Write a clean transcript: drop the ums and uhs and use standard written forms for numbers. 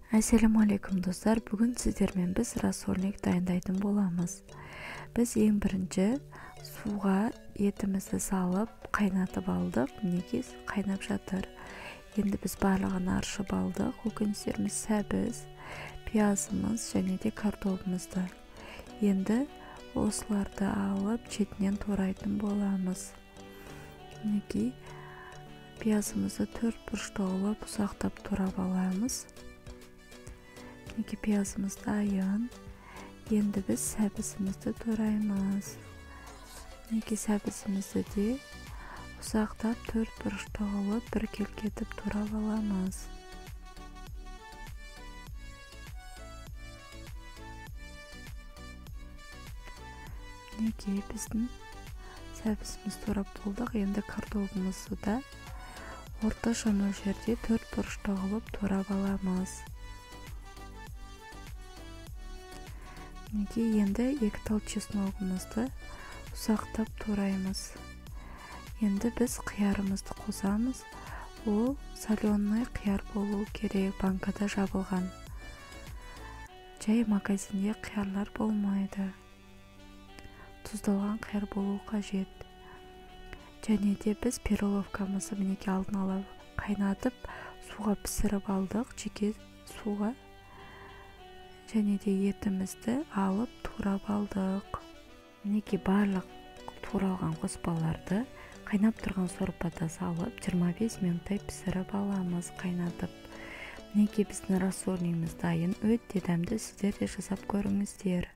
Ассалаумағалейкум, достар! Бүгін сіздермен біз рассольник дайындайтын боламыз. Біз ең бірінші суға етімізді салып қайнатып алдық. Мінекей, қайнап жатыр. Енді біз барлығын аршып алдық. Көкөністеріміз, сәбіз, пиязымыз және де картобымызды. Енді осыларды алып шетінен турайтын боламыз. Мінекей, пиязымызды төрт бұрышты қылып ұсақтап турап аламыз. Мінекей, пиязымыз дайын. Енді біз сәбізімізді тураймыз. Мінекей, сәбізімізді де ұсақтап төрт бұрышты қылып біркелкі етіп турап аламыз. Мінекей, біздің сәбізіміз турап болдық. Енді картобымызды да орташа мөлшерде төрт бұрышты қылып турап аламыз. Мінекей, енді екі тал чесногымызды ұсақтап тураймыз. Енді біз қиярымызды қосамыз. Ол соленый қияр болу керек, банкада жабылған. Жай магазинде қиярлар болмайды. Тұздалған қияр болу қажет. Және де біз перловкамызды мінекей алдын ала қайнатып, суға пісіріп алдық, жеке суға. Және де етімізді алып турап алдық. Мінекей, барлық туралған қоспаларды қайнап тұрған сорпада салып 25 минуттай пісіріп аламыз қайнатып. Мінекей, біздің рассольнигіміз дайын, өте дәмді, сіздер де жасап көріңіздер.